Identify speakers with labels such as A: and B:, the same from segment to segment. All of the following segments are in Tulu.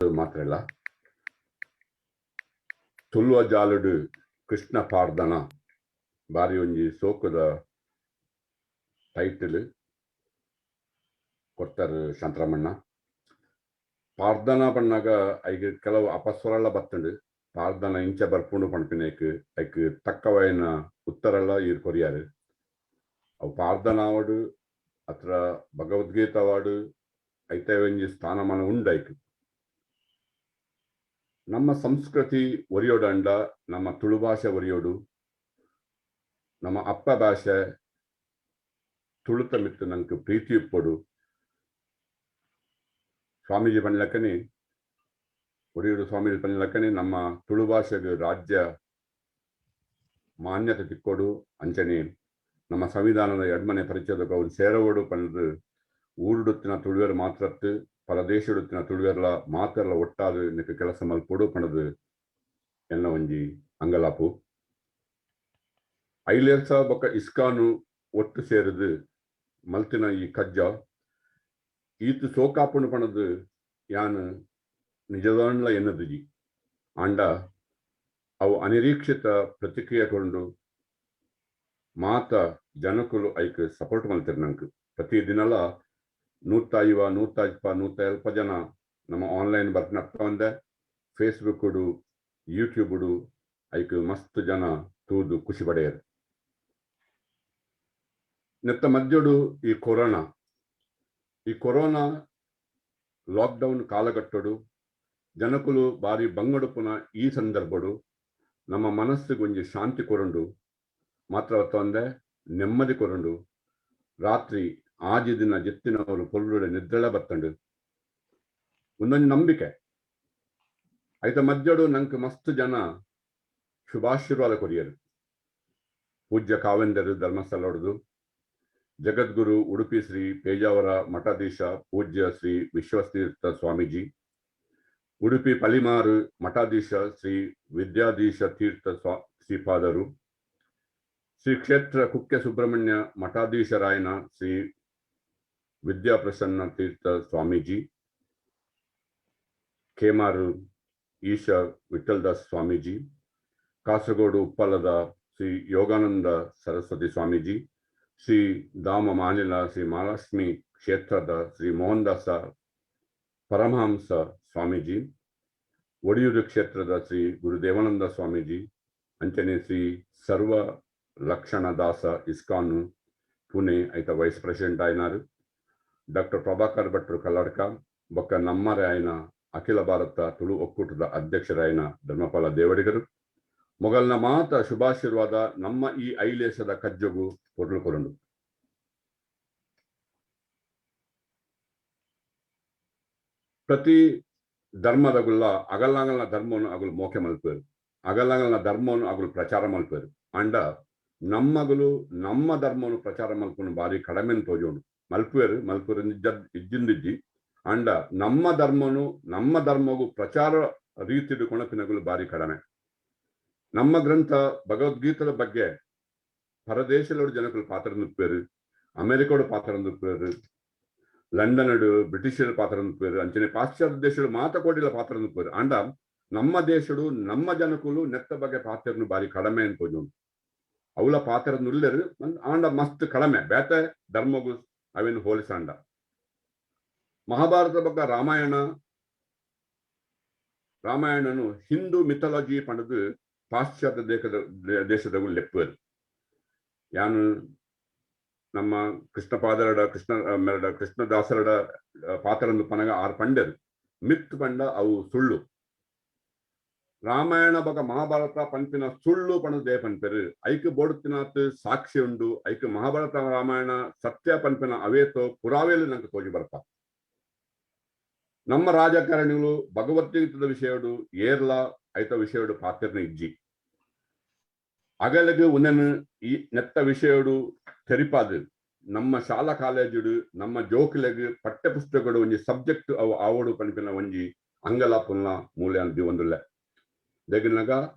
A: ಮಾತ್ರೆಲ ತುಳುವ ಜಾಲುಡು ಕೃಷ್ಣ ಪಾಡ್ದನ ಬಾರಿ ಒಂಜಿ ಸೋಕುದ ಟೈಟಲ್ ಕೊರ್ತಾರ್ ಶಾಂತರಾಮಣ್ಣ. ಪಾಡ್ದನ ಪಣ್ಣಾಗ ಐಕ್ ಕೆಲವು ಅಪಸ್ವರಲ ಬತ್ತುಂಡು. ಪಾಡ್ದನ ಇಂಚ ಬರ್ಪುಂಡು ಪನ್ಪಿನೈಕ್ ಐಕ್ ತಕ್ಕವಾಯಿನ ಉತ್ತರಲ ಈರ್ ಕೊರಿಯಾರ್. ಅವು ಪಾಡ್ದನ ಆವಡ್ ಅತ್ರ ಭಗವದ್ಗೀತಾವಾಡು ಐತ ಒಂಜಿ ಸ್ಥಾನಮಾನ ಉಂಡು ಐಕ್. ನಮ್ಮ ಸಂಸ್ಕೃತಿ ಒರಿಯೋಡಂಡ ನಮ್ಮ ತುಳು ಭಾಷೆ ಒರಿಯೋಡು, ನಮ್ಮ ಅಪ್ಪ ಭಾಷೆ ತುಳುತ ಮಿತ್ತು ನಂಗೆ ಪ್ರೀತಿ ಇಪ್ಪೊಡು. ಸ್ವಾಮೀಜಿ ಪನ್ಲಕ್ಕನೆ ಒರಿಯೋಡು, ಸ್ವಾಮೀಜಿ ಪನ್ಲಕ್ಕನೆ ನಮ್ಮ ತುಳು ಭಾಷೆಗೆ ರಾಜ್ಯ ಮಾನ್ಯತೆ ತಿಕ್ಕೊಡು, ಅಂಚನೆ ನಮ್ಮ ಸಂವಿಧಾನದ ಎಡ್ಮನೆ ಪರಿಚಯದ ಅವ್ನು ಸೇರವೋಡು ಪಂಡ್ದು ಊರುಡುತ್ತಿನ ತುಳುವೆರ್ ಮಾತ್ರತ್ತು ಪರದೇಶಡುತ್ತಿನ ತುಳುವೆರ್ಲ ಮಾತೆರ್ಲ ಒಟ್ಟಾದ್ ನಿಕ್ ಕೆಲಸ ಮಲ್ಪೊಡು ಪಂಡ್ದು ಎನ್ನ ಒಂಜಿ ಅಂಗಲಾಪು. ಐಲೇರ್ಸ ಬೊಕ್ಕ ಇಸ್ಕಾನು ಒಟ್ಟು ಸೇರಿದು ಮಲ್ತಿನ ಈ ಕಜ್ಜ ಈತ್ ಸೋಕಾಪುಂಡು ಪಣದು ಯಾನ್ ನಿಜದಾನ್ಲ ಎನ್ನದಿಜಿ. ಆಂಡ ಅವು ಅನಿರೀಕ್ಷಿತ ಪ್ರತಿಕ್ರಿಯೆ ಕೊಂಡು ಮಾತ ಜನಕುಲು ಐಕ್ ಸಪೋರ್ಟ್ ಮಲ್ತಿರ್. ನಂಕ್ ಪ್ರತಿ ದಿನಲ 150, 150, 150 ಜನ ನಮ್ಮ ಆನ್ಲೈನ್ ಬರ್ಪಿನ ಫೇಸ್ಬುಕ್ ಯೂಟ್ಯೂಬ್ ಐಕ್ ಮಸ್ತ್ ಜನ ತೂದು ಖುಷಿ ಪಡೆಯರು. ನೆತ್ತ ಮಧ್ಯಡು ಈ ಕೊರೋನಾ ಲಾಕ್ಡೌನ್ ಕಾಲಘಟ್ಟಡು ಜನಕುಲು ಬಾರಿ ಬಂಗಡುಪುನ ಈ ಸಂದರ್ಭಡು ನಮ್ಮ ಮನಸ್ಸಿಗೆ ಒಂಜಿ ಶಾಂತಿ ಕೊರುಂಡು ಮಾತ್ರ ಒಂದೆ ನೆಮ್ಮದಿ ಕೊರುಂಡು. ರಾತ್ರಿ ಆಜಿ ದಿನ ಜೆತ್ತಿನವರು ಪೊರ್ಲುಡೆ ನಿದ್ರೆಲ ಬತ್ತಂಡು, ಒಂದೊಂದು ನಂಬಿಕೆ. ಐತ ಮಧ್ಯಡು ನಂಕ್ ಮಸ್ತ್ ಜನ ಶುಭಾಶೀರ್ವಾದ ಕೊರಿಯರು. ಪೂಜ್ಯ ಕಾವೆಂದರು ಧರ್ಮಸ್ಥಳ, ಜಗದ್ಗುರು ಉಡುಪಿ ಶ್ರೀ ಪೇಜಾವರ ಮಠಾಧೀಶ ಪೂಜ್ಯ ಶ್ರೀ ವಿಶ್ವತೀರ್ಥ ಸ್ವಾಮೀಜಿ, ಉಡುಪಿ ಪಲಿಮಾರು ಮಠಾಧೀಶ ಶ್ರೀ ವಿದ್ಯಾಧೀಶ ತೀರ್ಥ ಶ್ರೀಪಾದರು, ಶ್ರೀ ಕ್ಷೇತ್ರ ಕುಕ್ಕೆ ಸುಬ್ರಹ್ಮಣ್ಯ ಮಠಾಧೀಶರಾಯನ ಶ್ರೀ ವಿದ್ಯಾಪ್ರಸನ್ನ ತೀರ್ಥ ಸ್ವಾಮೀಜಿ, ಕೇಮಾರು ಈಶ ವಿಠಲ್ದಾಸ್ ಸ್ವಾಮೀಜಿ, ಕಾಸರಗೋಡು ಉಪ್ಪಲದ ಶ್ರೀ ಯೋಗಾನಂದ ಸರಸ್ವತಿ ಸ್ವಾಮೀಜಿ, ಶ್ರೀ ಧಾಮ ಮಾನಿಲ ಶ್ರೀ ಮಹಾಲಕ್ಷ್ಮಿ ಕ್ಷೇತ್ರದ ಶ್ರೀ ಮೋಹನ್ ದಾಸ ಪರಮಹಂಸ ಸ್ವಾಮೀಜಿ, ಒಡಿಯೂರು ಕ್ಷೇತ್ರದ ಶ್ರೀ ಗುರುದೇವಾನಂದ ಸ್ವಾಮೀಜಿ, ಅಂಚನೆ ಶ್ರೀ ಸರ್ವ ಲಕ್ಷಣದಾಸ ಇಸ್ಕಾನ್ ಪುಣೆ ಐತ ವೈಸ್ ಪ್ರೆಸಿಡೆಂಟ್ ಆಯ್ನಾರು, ಡಾಕ್ಟರ್ ಪ್ರಭಾಕರ್ ಭಟ್ರು ಕಲ್ಲಡ್ಕ, ಬೊಕ್ಕ ನಮ್ಮರೆ ಆಯ್ನ ಅಖಿಲ ಭಾರತ ತುಳು ಒಕ್ಕೂಟದ ಅಧ್ಯಕ್ಷರಾಯನ ಧರ್ಮಪಾಲ ದೇವಡಿಗರು ಮೊಗಲ್ನ ಮಾತ ಶುಭಾಶೀರ್ವಾದ ನಮ್ಮ ಈ ಐಲೇಸದ ಕಜ್ಜೊಗು ಪೊರ್ಲು ಕೊರುಂಡು. ಪ್ರತಿ ಧರ್ಮದಗುಲ್ಲ ಅಗಲಂಗಲ್ನ ಧರ್ಮವನ್ನು ಅಗುಲು ಮೋಕೆ ಮಲ್ಪೇರು, ಅಗಲಂಗಲ್ನ ಧರ್ಮವನ್ನು ಅಗುಲು ಪ್ರಚಾರ ಮಲ್ಪೇರು. ಅಂಡ ನಮ್ಮಗಲು ನಮ್ಮ ಧರ್ಮವನ್ನು ಪ್ರಚಾರ ಮಲ್ಪುನು ಬಾರಿ ಕಡಿಮೆ ತೋಜೋಡು. ಮಲ್ಪುವೆರು ಮಲ್ಪುರು ನಿಜ ಇಜ್ಜಿಂದಿಜ್ಜಿ. ಅಂಡ ನಮ್ಮ ಧರ್ಮನು ನಮ್ಮ ಧರ್ಮಗೂ ಪ್ರಚಾರ ರೀತಿಡು ಕೊಣಪಿನಗುಲು ಬಾರಿ ಕಡಿಮೆ. ನಮ್ಮ ಗ್ರಂಥ ಭಗವದ್ಗೀತೆದ ಬಗ್ಗೆ ಪರದೇಶದೋಡು ಜನಕುಲು ಪಾತ್ರ ನುಪ್ಪೇರು, ಅಮೆರಿಕೋಡು ಪಾತ್ರ ನುಪ್ಪೇರು, ಲಂಡನ್ ಬ್ರಿಟಿಷರ ಪಾತ್ರ ನುಪ್ಪೇರು, ಅಂಚನೆ ಪಾಶ್ಚಾತ್ಯ ದೇಶಗಳು ಮಾತ ಕೋಟಿಲ ಪಾತ್ರ ನುಪ್ಪೇರು. ಅಂಡ ನಮ್ಮ ದೇಶಡು ನಮ್ಮ ಜನಕುಲು ನೆತ್ತ ಬಗ್ಗೆ ಪಾತ್ರನು ಬಾರಿ ಕಡಿಮೆ ಅಂತ ಅವಳ ಪಾತ್ರ ನುಲ್ಲೆರು ಆಂಡ ಮಸ್ತ್ ಕಡಿಮೆ ಬೇತೆ ಧರ್ಮಗು ಅವೇನು ಹೋಲಿಸಾಂಡ. ಮಹಾಭಾರತ ಬಗ್ಗೆ ರಾಮಾಯಣ, ರಾಮಾಯಣನು ಹಿಂದೂ ಮಿಥಾಲಜಿ ಪಂಡದು ಪಾಶ್ಚಾತ್ಯ ದೇಶದ ಲೆಪ್ಪುವರು. ಯಾನು ನಮ್ಮ ಕೃಷ್ಣಪಾದರಡ ಕೃಷ್ಣ ಮೆರಡ ಕೃಷ್ಣದಾಸರಡ ಪಾತ್ರನ್ನು ಪನಗ ಆರ್ ಪಂಡರು ಮಿತ್ ಪಂಡ ಅವು ಸುಳ್ಳು. ರಾಮಾಯಣ ಬಗ ಮಹಾಭಾರತ ಪನ್ಪಿನ ಸುಳ್ಳು ಪಣದೇ ಪನ್ಪೆರು. ಐಕ್ ಬೋಡುತ್ತಿನಾತ್ ಸಾಕ್ಷಿ ಉಂಡು. ಐಕ್ ಮಹಾಭಾರತ ರಾಮಾಯಣ ಸತ್ಯ ಪನ್ಪಿನ ಅವೇತೋ ಪುರಾವೆಲು ನಂಗೆ ತೋಜಿ ಬರ್ಪ. ನಮ್ಮ ರಾಜಕಾರಣಿಗಳು ಭಗವದ್ಗೀತದ ವಿಷಯಡು ಏರ್ಲ ಐತ ವಿಷಯಡು ಪಾತ್ರನ ಇಜ್ಜಿ. ಅಗಲಗು ಉನನು ಈ ನೆತ್ತ ವಿಷಯಡು ತೆರಿಪಾದು ನಮ್ಮ ಶಾಲಾ ಕಾಲೇಜುಡು ನಮ್ಮ ಜೋಕುಲೆಗ್ ಪಠ್ಯ ಪುಸ್ತಕಡು ಒಂಜಿ ಸಬ್ಜೆಕ್ಟ್ ಅವು ಆವಡು ಪನ್ಪಿನ ಒಂಜಿ ಅಂಗಲಾಪುಲ್ನ ಮೂಲೆ ಒಂದುಲ್ಲೆ ದೆಗಿನಗ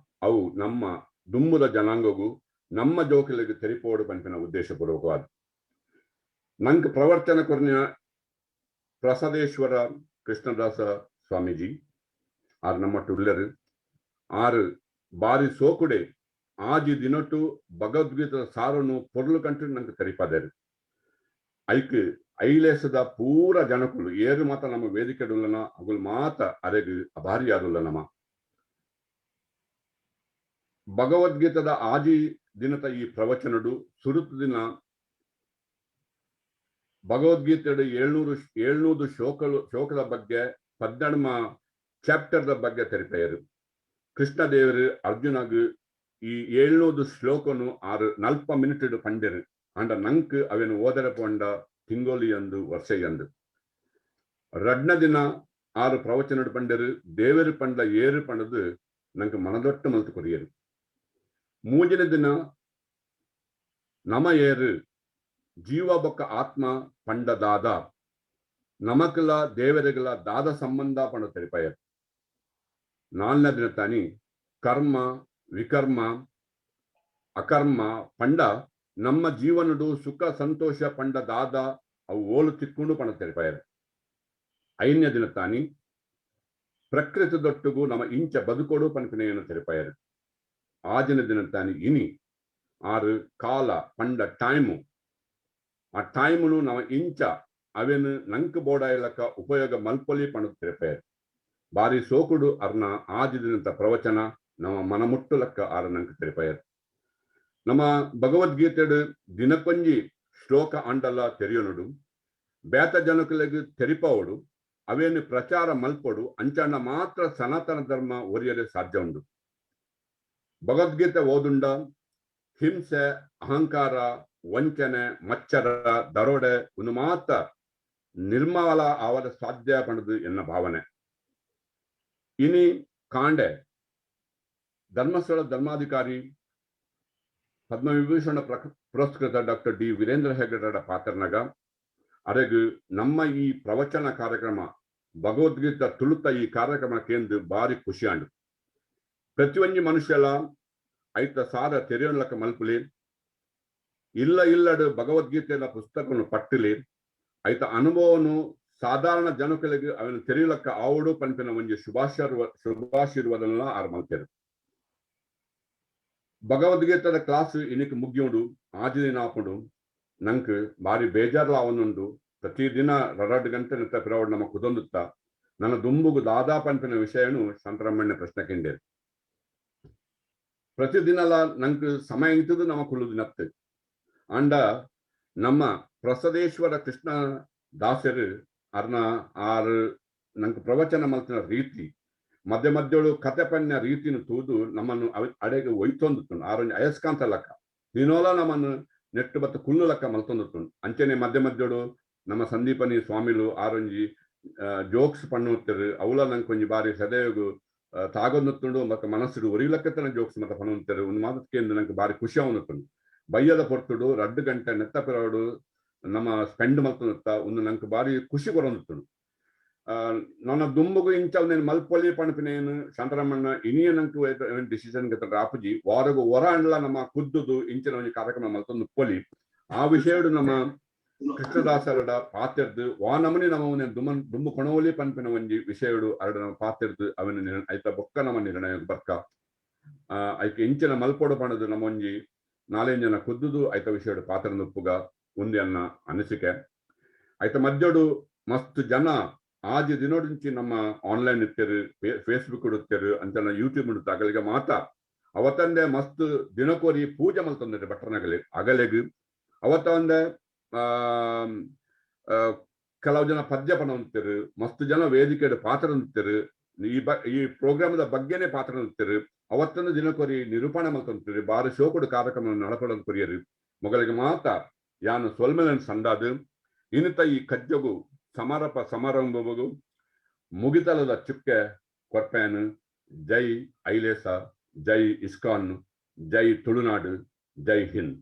A: ಅವು ನಮ್ಮ ದುಮ್ಮುದ ಜನಾಂಗಗು ನಮ್ಮ ಜೋಕುಲೆಗ್ ತೆರಿಪೋಡು ಪನ್ಪಿನ ಉದ್ದೇಶಪೂರ್ವಕವಾದ. ನಂಕ್ ಪ್ರವರ್ತನ ಕೊರ್ನ ಪ್ರಸಾದೇಶ್ವರ ಕೃಷ್ಣದಾಸ ಸ್ವಾಮೀಜಿ. ಆರ್ ನಮ್ಮಟ್ಟು ಉಲ್ಲೆರ್. ಆರ್ ಬಾರಿ ಸೋಕುಡೆ ಆಜಿ ದಿನೊಟು ಭಗವದ್ಗೀತೆದ ಸಾರನು ಪೊರ್ಲು ಕಂಟು ನಂಕ್ ತೆರಿಪಾದೆರ್. ಐಕ್ ಐಲೇಸದ ಪೂರ ಜನಕುಲು ಏರು ಮಾತ ನಮ್ಮ ವೇದಿಕೆಡುಲ್ಲನ ಅಗುಲ್ ಮಾತ ಅರೆಗ್ ಅಭಾರಿಯಾದುಲ್ಲ. ನಮ ಭಗವದ್ಗೀತೆದ 6 ದಿನತ ಈ ಪ್ರವಚನಡು ಸುರುತ ದಿನ ಭಗವದ್ಗೀತೆಡ್ 700 ಶ್ಲೋಕಲು ಶ್ಲೋಕದ ಬಗ್ಗೆ, 12 ಚಾಪ್ಟರ್ದ ಬಗ್ಗೆ ತೆರಿಪೆಯರು. ಕೃಷ್ಣ ದೇವರು ಅರ್ಜುನಗ್ ಈ 700 ಶ್ಲೋಕನು ಆರು ನಲ್ಪ ಮಿನಿಟ್ ಪಂಡೆರು. ಆಂಡ ನಂಕ್ ಅವೆನ್ ಓದರ ಪೋಂಡ ತಿಂಗೊಲಿ ಅಂದು ವರ್ಷೆಯಂದು. ರಡ್ನ ದಿನ ಆರು ಪ್ರವಚನಡ್ ಪಂಡೆರು, ದೇವರು ಪಂಡ ಏರು ಪಂಡದು ನಂಕ್ ಮನದೊಟ್ಟು ಮಲ್ತು ಕೊರಿಯರು. ಮೂಜನೇ ದಿನ ನಮ ಏರು, ಜೀವ ಬೊಕ್ಕ ಆತ್ಮ ಪಂಡ ದಾದ, ನಮಕಲ ದೇವರೆಗಳ ದಾದ ಸಂಬಂಧ ಪಂಡ ತೆರಿಪಾಯರು. ನಾಲ್ನೇ ದಿನ ತಾನಿ ಕರ್ಮ, ವಿಕರ್ಮ, ಅಕರ್ಮ ಪಂಡ ನಮ್ಮ ಜೀವನಡು ಸುಖ ಸಂತೋಷ ಪಂಡ ದಾದ, ಅವು ಓಲು ತಿಕ್ಕೊಂಡು ಪಂಡ ತೆರಿಪಾಯರು. ಐದನೇ ದಿನ ತಾನಿ ಪ್ರಕೃತಿ ದೊಟ್ಟುಗು ನಮ್ಮ ಇಂಚ ಬದುಕೋಡು ಪನ್ಪಿನೆಯನ್ನು ತೆರಿಪಾಯರು. ಆಜನ ದಿನ ತಾನಿ ಇನಿ ಆರು ಕಾಲ ಪಂಡ ಟೈಮು, ಆ ಟೈಮುನು ನಮ್ಮ ಇಂಚ ಅವೆನ್ ನಂಕ್ ಬೋಡಾಯಲಕ್ಕ ಉಪಯೋಗ ಮಲ್ಪೊಲಿ ಪಂಡ ತೆರಿಪಾಯರು. ಬಾರಿ ಸೋಕುಡು ಅರ್ನ ಆಜಿ ದಿನದ ಪ್ರವಚನ ನಮ್ಮ ಮನಮುಟ್ಟುಲಕ್ಕ ಆರ ನಂಕ್ ತೆರಿಪಾಯರು. ನಮ್ಮ ಭಗವದ್ಗೀತೆಡು ದಿನಕ್ಕೊಂಜಿ ಶ್ಲೋಕ ಅಂಡಲ ತೆರಿಯೊನುಡು, ಬೇತ ಜನಕುಲೆಗ್ ತೆರಿಪಾವೊಡು, ಅವೇನು ಪ್ರಚಾರ ಮಲ್ಪೊಡು. ಅಂಚಾಂಡ ಮಾತ್ರ ಸನಾತನ ಧರ್ಮ ಒರಿಯರೆ ಸಾಧ್ಯ ಉಂಡು. ಭಗವದ್ಗೀತೆ ಓದುಂಡ ಹಿಂಸೆ, ಅಹಂಕಾರ, ವಂಚನೆ, ಮಚ್ಚರ, ದರೋಡೆ ಒಂದು ಮಾತ್ರ ನಿರ್ಮಲ ಆವರ ಸಾಧ್ಯ ಪಂಡದು ಎನ್ನ ಭಾವನೆ. ಇನಿ ಕಾಂಡೆ ಧರ್ಮಸ್ಥಳ ಧರ್ಮಾಧಿಕಾರಿ ಪದ್ಮವಿಭೂಷಣ ಪುರಸ್ಕೃತ ಡಾಕ್ಟರ್ ಡಿ ವೀರೇಂದ್ರ ಹೆಗ್ಗಡೆರ ಪಾತ್ರನಗ ಅರೆಗು ನಮ್ಮ ಈ ಪ್ರವಚನ ಕಾರ್ಯಕ್ರಮ, ಭಗವದ್ಗೀತೆ ತುಳುತ ಈ ಕಾರ್ಯಕ್ರಮ ಕೇಂದ್ರ ಬಾರಿ ಖುಷಿಯಾಂಡು. ಪ್ರತಿಯೊಂಜಿ ಮನುಷ್ಯಲ ಐತ ಸಾರ ತೆರೆಯೊನ್ಲಕ್ಕ ಮಲ್ಪುಲಿ. ಇಲ್ಲ ಇಲ್ಲಡು ಭಗವದ್ಗೀತೆಯ ಪುಸ್ತಕವನ್ನು ಪಟ್ಟಿಲಿ. ಐತ ಅನುಭವನು ಸಾಧಾರಣ ಜನಕುಲೆಗ್ ಅವನ ತೆರೆಯಲಕ್ಕ ಆವಡು ಪನ್ಪಿನ ಒಂಜಿ ಶುಭಾಶೀರ್ವಾದನ ಆರ್ ಮಲ್ತೆರು. ಭಗವದ್ಗೀತೆದ ಕ್ಲಾಸ್ ಇನಿಕ್ ಮುಗಿಯುಂಡು. ಆಜಿ ದಿನ ಆಪುಂಡು. ನಂಕ್ ಬಾರಿ ಬೇಜಾರ್ಲ ಆವೊಂದುಂಡು. ಪ್ರತಿದಿನ ರಡ್ಡು ಗಂಟೆ ನಿತ್ತ ಪಿರವಡ್ ನಮ್ಮ ಕುದೊಂದುತ್ತ. ನನ್ನ ದುಂಬುಗು ದಾದಾ ಪನ್ಪಿನ ವಿಷಯನು ಶಾಂತರಮಣ್ಯ ಪ್ರಶ್ನೆ ಕೇಂಡೇರು. ಪ್ರತಿದಿನಲ ನಂಕ್ ಸಮಯ ಇತ್ತದು ನಮ್ಮ ಕುಳ್ಳುದು ನತ್ತು. ಆಂಡ ನಮ್ಮ ಪ್ರಸದೇಶ್ವರ ಕೃಷ್ಣ ದಾಸರು ಅರ್ನ ಆರು ನಂಕ್ ಪ್ರವಚನ ಮಲ್ತಿನ ರೀತಿ, ಮಧ್ಯ ಮಧ್ಯಳು ಕತೆ ಪನ್ಯ ರೀತಿನ ತೂದು ನಮ್ಮನ್ನು ಅಡೆಗೆ ಒಯ್ತೊಂದುತ್ತುಂಡು. ಆರೊಂಜಿ ಅಯಸ್ಕಾಂತ ಲಕ್ಕ ದಿನೋಲ ನಮ್ಮನ್ನು ನೆಟ್ಟು ಬತ್ತ ಕುಲ್ಲು ಲಕ್ಕ ಮಲ್ತೊಂದುತ್ತುಂಡು. ಅಂಚನೆ ಮಧ್ಯ ಮಧ್ಯಡು ನಮ್ಮ ಸಂದೀಪನಿ ಸ್ವಾಮಿಲು ಆರೊಂಜಿ ಜೋಕ್ಸ್ ಪಣ್ಣುತ್ತರು. ಅವಲ ನಂಗೆ ಒಂಜಿ ಬಾರಿ ಸದಯೋಗು ತಾಗೊಂದುತ್ತುಂಡು. ಮತ್ತೆ ಮನಸ್ಸುಡು ಒರಿಲಕ್ಕತನ ಜೋಕ್ಸ್ ಮತ್ತೆ ಪಣ್ಣುತ್ತಾರೆ. ಒಂದು ಮಾತಕ್ಕೆ ನಂಗೆ ಬಾರಿ ಖುಷಿ ಆವೊಂದುತ್ತುಂಡು. ಬಯ್ಯದ ಪೊರ್ತುಡು 2 ಗಂಟೆ ನೆತ್ತ ಪಿರವಡು ನಮ್ಮ ಸ್ಪೆಂಡ್ ಮಲ್ತೊಂದುತ್ತ ಒಂದು ನಂಗೆ ಬಾರಿ ಖುಷಿ ಕೊರೊಂದುತ್ತುಂಡು. ನನ್ನ ದುಂಬುಗು ಇಂಚ ಒಂದೇನು ಮಲ್ಪೊಲಿ ಪಣಪಿನೇನು ಶಾಂತರಾಮಣ್ಣ ಇನಿಯ ನಂಗೆ ಡಿಸಿಷನ್ ರಾಪುಜಿ. ವಾರಗು ಹೊರ ಅಂಡ್ಲ ನಮ್ಮ ಕುದ್ದುದು ಇಂಚಿನ ಒಂಜಿ ಕಾರ್ಯಕ್ರಮ ಮಲ್ತೊಂದು ಪೊಲಿ. ಆ ವಿಷಯಡು ನಮ್ಮ ಕೃಷ್ಣದಾಸರಡ ಪಾತೆರ್ದು ವಾನಮನಿ ನಮ್ಮ ಒಂದೇನು ದುಮ್ಮನ್ ದುಂಬು ಕೊಣವಲಿ ಪನ್ಪಿನ ಒಂಜಿ ವಿಷಯಡು ಅರಡ ನಮ್ಮ ಪಾತೆರ್ದು ಅವನ ಐತ ಬೊಕ್ಕ ನಮ್ಮ ನಿರ್ಣಯ ಬರ್ಕ. ಐಕ್ ಇಂಚಿನ ಮಲ್ಪೊಡು ಪಣದು ನಮ್ಮ ಒಂಜಿ ನಾಲೆಂಜನ ಜನ ಕುದ್ದುದು ಐತ ವಿಷಯಡು ಪಾತ್ರ ಉಪ್ಪುಗ ಒಂದಿ ಅನ್ನ ಅನಿಸಿಕೆ. ಐತ ಮಧ್ಯಡು ಮಸ್ತ್ ಜನ ಆಜಿ ದಿನೋಡಿಂಚಿ ನಮ್ಮ ಆನ್ಲೈನ್ ಇತ್ತೇರು, ಫೇಸ್ಬುಕ್ ಇಡುತ್ತೇರು, ಅಂಚನ ಯೂಟ್ಯೂಬ್ ಇಡುತ್ತ. ಅಗಲಿಗೆ ಮಾತ ಅವತ್ತಂದೆ ಮಸ್ತ್ ದಿನಕೋರಿ ಪೂಜೆ ಮಲ್ತಂದ್ರೆ ಭಟ್ರನಗಲಿ ಅಗಲೆಗ್. ಅವತ್ತ ಒಂದೆ ಆ ಕೆಲವು ಜನ ಪದ್ಯ ಪಣವಂತರು, ಮಸ್ತ್ ಜನ ವೇದಿಕೆ ಪಾತ್ರ ನಿಂತಿರು, ಈ ಪ್ರೋಗ್ರಾಮ್ದ ಬಗ್ಗೆನೇ ಪಾತ್ರ ನಿಂತಿರು. ಅವತ್ತೊಂದು ದಿನಕೊರಿ ನಿರೂಪಣೆ ಮಲ್ತಂತಿರು. ಬಾರಿ ಶೋಕುಡು ಕಾರ್ಯಕ್ರಮ ನಡಪಡೋದು ಕೊರಿಯರು. ಮೊಗಲಿಗೆ ಮಾತ ಯಾನು ಸೊಲ್ಮೆಲನ್ ಸಂದಾದು ಇನ್ನಿತ ಈ ಕಜ್ಜಗು ಸಮಾರಪ ಸಮಾರಂಭವು ಮುಗಿತಲದ ಚುಕ್ಕೆ ಕೊರ್ಪೇನು. ಜೈ ಐಲೇಸ, ಜೈ ಇಸ್ಕಾನ್, ಜೈ ತುಳುನಾಡು, ಜೈ ಹಿಂದ್.